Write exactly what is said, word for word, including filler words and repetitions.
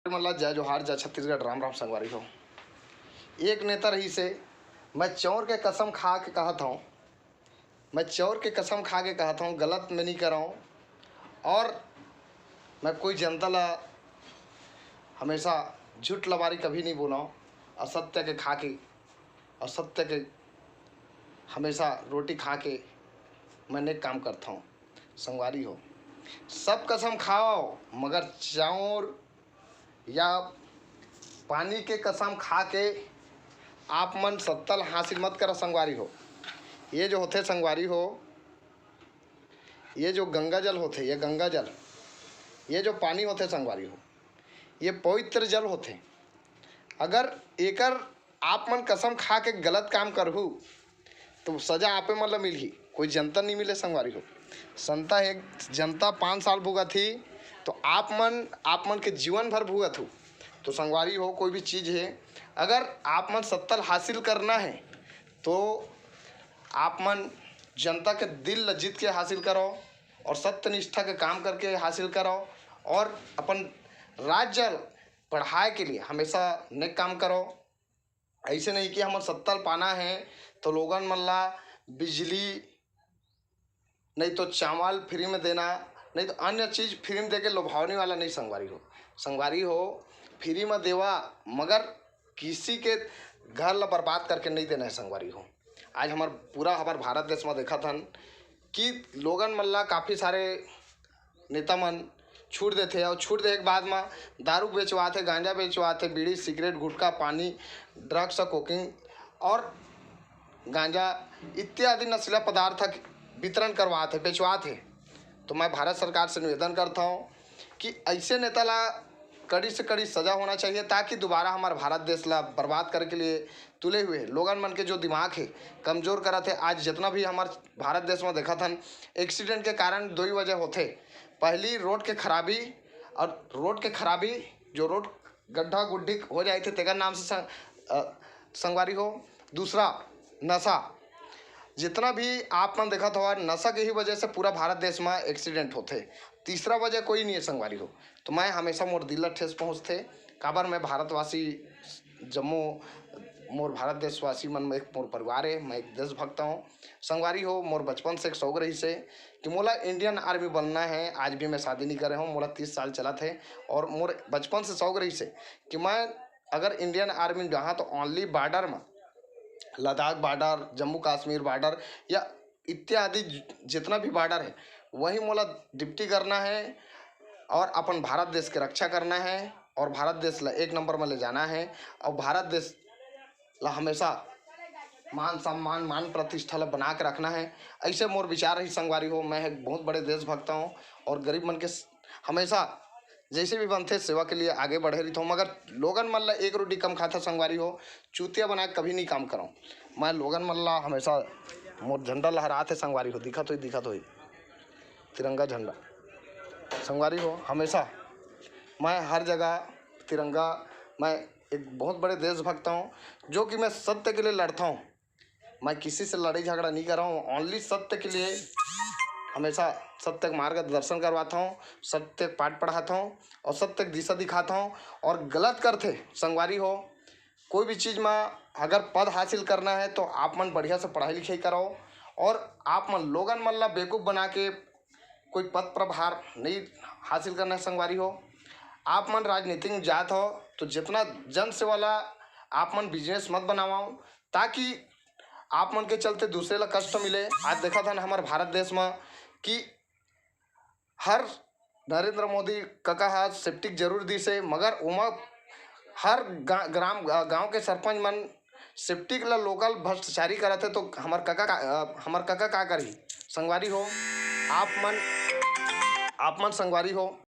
मन ला जय जोहार, जय छत्तीसगढ़, राम राम संगवारी हो। एक नेता रहिसे, मैं चौर के कसम खा के कहत हौं, मैं चौर के कसम खा के कहत हौं, गलत मैं नहीं करौं। और मैं कोई जनता ला हमेशा झूठ लबारी कभी नहीं बोलौं, असत्य के खा के, असत्य के हमेशा रोटी खा के मैं नेक काम करत हौं। संगवारी हो, सब कसम खाओ, मगर चौर या पानी के कसम खा के आप मन सत्ता ल हासिल मत करा संगवारी हो। ये जो होथे संगवारी हो, ये जो गंगा जल होथे, ये गंगा जल, ये जो पानी होथे संगवारी हो, ये पवित्र जल होथे। अगर एकर आप मन कसम खा के गलत काम करहू, तो सजा आपे मन ल मिलही, कोई जनता नहीं मिले संगवारी हो। संता हे, जनता पाँच साल भुगत ही, तो आप मन, आप मन के जीवन भर भुगत हो। तो संगवारी हो, कोई भी चीज हे, अगर आप मन सत्ता ल हासिल करना है, तो आप मन जनता के दिल ल जीत के हासिल करो और सत्यनिष्ठा के काम करके हासिल करो और अपन राज्य बढ़ाए के लिए हमेशा नेक काम करो। ऐसे नहीं कि हमन सत्ता ल पाना है तो लोगन मन ला बिजली, नहीं तो चावल फ्री में देना, नहीं तो अन्य चीज फ्री में देके लोभावनी वाला नहीं संगवारी हो। संगवारी हो, फ्री में देवा, मगर किसी के घर ला बर्बाद करके नहीं देना है संगवारी हो। आज हमार पूरा हमार भारत देश में देखत हन कि लोगन मन ला काफ़ी सारे नेता मन छूट देथे और छूट देहे के बाद में दारू बेचवाथे, गांजा बेचवाथे, बीड़ी, सिगरेट, गुटखा, पानी, ड्रग्स, कोकिंग और गांजा इत्यादि नशीला पदार्थ के वितरण करवाथे, बेचवाथे। तो मैं भारत सरकार से निवेदन करता हूँ कि ऐसे नेता ला कड़ी से कड़ी सजा होना चाहिए, ताकि दोबारा हमार भारत देश ला बर्बाद करे के लिए तुले हुए लोगन मन के जो दिमाग है कमजोर करत है। आज जितना भी हमार भारत देश में देखत हन, एक्सीडेंट के कारण दो ही वजह होथे। पहली रोड के खराबी, और रोड के खराबी, जो रोड गड्ढा गुड्ढी हो जाए थे तेकर नाम से सं-, अ, संगवारी हो। दूसरा नशा, जितना भी आप मन देखत हो नशा के ही वजह से पूरा भारत देश में एक्सीडेंट होथे। तीसरा वजह कोई नहीं है संगवारी हो। तो मैं हमेशा मोर दिल ला ठेस पहुँचथे, काबर मैं भारतवासी, जम्मो मोर भारत देशवासी मन में एक मोर परिवार है, मैं एक देशभक्त हूँ। संगवारी हो, मोर बचपन से एक शौक रहिसे कि मोला इंडियन आर्मी बनना है। आज भी मैं शादी नहीं करे हूँ, मोला तीस साल चलत है और मोर बचपन से शौक रहिसे कि मैं अगर इंडियन आर्मी में जाहाँ तो ओनली बॉर्डर में, लद्दाख बॉर्डर, जम्मू कश्मीर बॉर्डर या इत्यादि ज-, जितना भी बॉर्डर है, वहीं मोला ड्यूटी करना है और अपन भारत देश के रक्षा करना है और भारत देश ला एक नंबर में ले जाना है और भारत देश ला हमेशा मान सम्मान, मान प्रतिष्ठा ला बना के रखना है। ऐसे मोर विचार रही संगवारी हो। मैं एक बहुत बड़े देशभक्त हूँ और गरीब मन के स-, हमेशा जैसे भी बनथे सेवा के लिए आगे बढ़े रहिथौं, मगर लोगन मन ला एक रोटी कम खाता संगवारी हो, चूतिया बना के कभी नहीं काम करौं। मैं लोगन मन ला हमेशा मोर झंडा लहरात हे संगवारी हो, दिखत होई, दिखत होई तिरंगा झंडा। संगवारी हो, हमेशा मैं हर जगह तिरंगा, मैं एक बहुत बड़े देशभक्त हूँ, जो कि मैं सत्य के लिए लड़ता हूँ। मैं किसी से लड़ाई झगड़ा नहीं कर रहा हूँ, ओनली सत्य के लिए हमेशा सत्य के मार्गदर्शन करवाता हूँ, सत्य के पाठ पढ़ाता हूँ और सत्य के दिशा दिखाता हूँ। और गलत करथे संगवारी हो, कोई भी चीज में अगर पद हासिल करना है तो आप मन बढ़िया से पढ़ाई लिखाई कराओ और आप मन लोगन मन ला बेवकूफ़ बना के कोई पद प्रभार नहीं हासिल करना है संगवारी हो। आप मन राजनीति में जात हो तो जितना जन सेवा ला आप मन बिजनेस मत बनावाओ, ताकि आप मन के चलते दूसरे ला कष्ट मिले। आज देखत हन हमारे भारत देश में कि हर नरेंद्र मोदी कका हा सेप्टिक जरूर दिसे, मगर ओमा हर गा-, ग्राम, गांव के सरपंच मन सेप्टिक ला लोकल भ्रष्टाचारी करत हे, तो हमर कका का, अ, हमर कका का करही? संगवारी हो, आप मन, आप मन संगवारी हो,